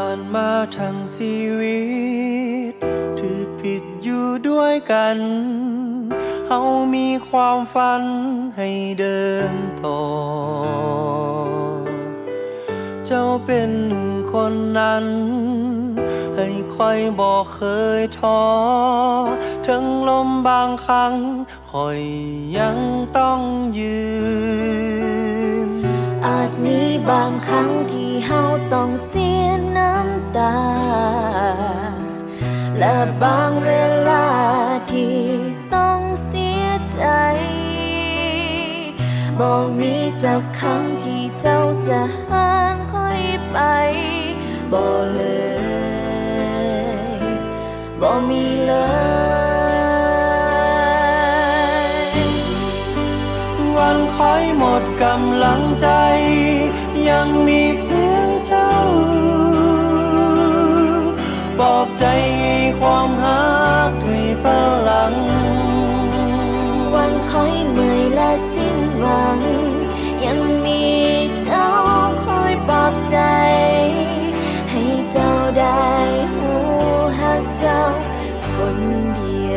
ຜ່ານມາທັງຊີວິດ ຖືກຜິດຢູ່ດ້ວຍກັນ ເຮົາມີຄວາມຝັນໃຫ້ເດີນຕໍ່. ເຈົ້າເປັນໜຶ່ງຄົນນັ້ນ ໃຫ້ຂ້ອຍບໍ່ເຄີຍທໍ້ ເຖິງລົ້ມບາງຄັ້ງ ຂ້ອຍຍັງຕ້ອງຢືນ. ອາດມີບາງຄັ້ງທີ່ເຮົາຕ້ອງເສຍນ້ຳຕາ ແລະ ບາງເວລາທີ່ຕ້ອງເສຍໃຈ. ບໍ່ມີຈັກຄັ້ງທີ່ເຈົ້າຈະຫ່າງຂ້ອຍໄປ ບໍ່ເລີຍ. ບໍ່ມີເລີຍ. ວັນຂ້ອຍໝົດກຳລັງໃຈ ຍັງມີສຽງເຈົ້າ ປອບໃຈໃຫ້ຄວາມຮັກໃຫ້ພະລັງ. ວັນຂ້ອຍເມື່ອຍແລະສິ້ນຫວັງ ຍັງມີເຈົ້າຄອຍປອບໃຈ ໃຫ້ເຈົ້າໄດ້ຮູ້ຮັກເຈົ້າຄົນດຽວ.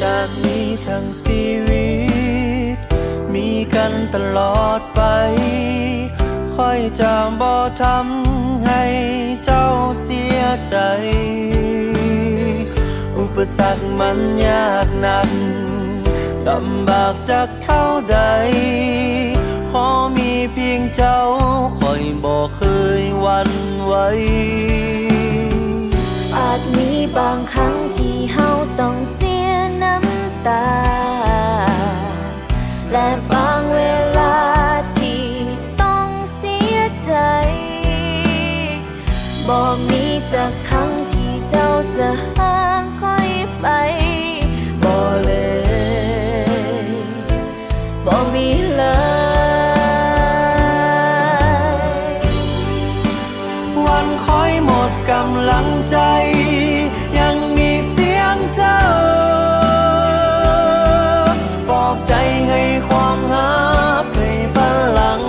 ຈາກນີ້ທັງຊີວິດ ມີກັນຕະຫຼອດໄປ ຂ້ອຍຈະບໍ່ທຳໃຫ້ເຈົ້າເສຍໃຈ. ອຸປະສັກມັນຍາກໜັກ ລຳບາກຈັກເທົ່າໃດ ຂໍມີພຽງເຈົ້າ ຂ້ອຍບໍ່ເຄີຍຫວັ່ນໄຫວ. ອາດມີບາງຄັ້ງທີ່ເຮົາຕ້ອງເສຍນ້ຳຕາ ແລະ ບາງເວລາທີ່ຕ້ອງເສຍໃຈ. ບໍ່ມີຈັກຄັ້ງທີ່ເຈົ້າຈະຫ່າງຂ້ອຍໄປ ບໍ່ເລີຍ ບໍ່ມີເລີຍ. ວັນຂ້ອຍໝົດກຳລັງໃຈ ຍັງມີສຽງເຈົ້າ ປອບໃຈໃຫ້ຄວາມຮັກໃຫ້ພະລັງ.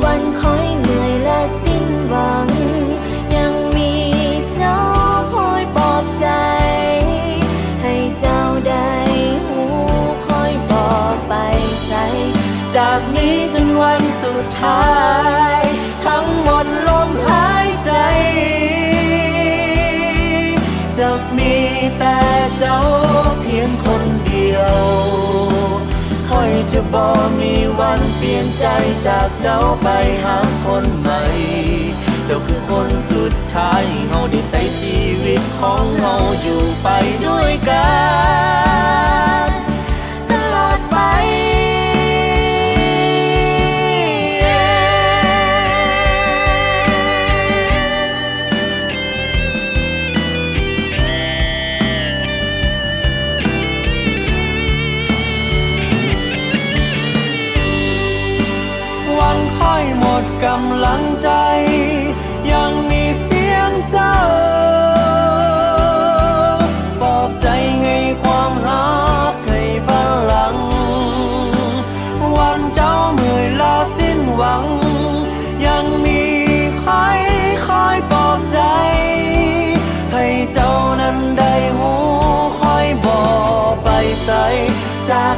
ວັນຂ້ອຍເມື່ອຍແລະສິ້ນຫວັງ ຍັງມີເຈົ້າຄອຍປອບໃຈ ໃຫ້ເຈົ້າໄດ້ຮູ້ຂ້ອຍບໍ່ໄປໃສ. ຈາກນີ້ຈົນວັນສຸດທ້າຍ ທັງໝົດລົມຫາຍໃຈ ຈະມີແຕ່ເຈົ້າພຽງຄົນດຽວ. ຂ້ອຍຈະບໍ່ມີວັນປ່ຽນໃຈ ຈາກເຈົ້າໄປຫາຄົນໃໝ່. ເຈົ້າຄືຄົນສຸດທ້າຍ ເຮົາໄດ້ໃຊ້ຊີວິດຂອງເຮົາຢູ່ໄປດ້ວຍກັນ ຕະຫຼອດໄປ. ວັນຂ້ອຍໝົດກຳລັງໃຈ ຍັງມີສຽງເຈົ້າ ປອບໃຈໃຫ້ຄວາມຮັກໃຫ້ພະລັງ. ວັນເຈົ້າເມື່ອຍລາສິ້ນຫວັງ ຍັງມີໃຜຄອຍປອບໃຈ ໃຫ້ເຈົ້ານັ້ນໄດ້ຮູ້ ຂ້ອຍບໍ່ໄປໃສ ຈາກ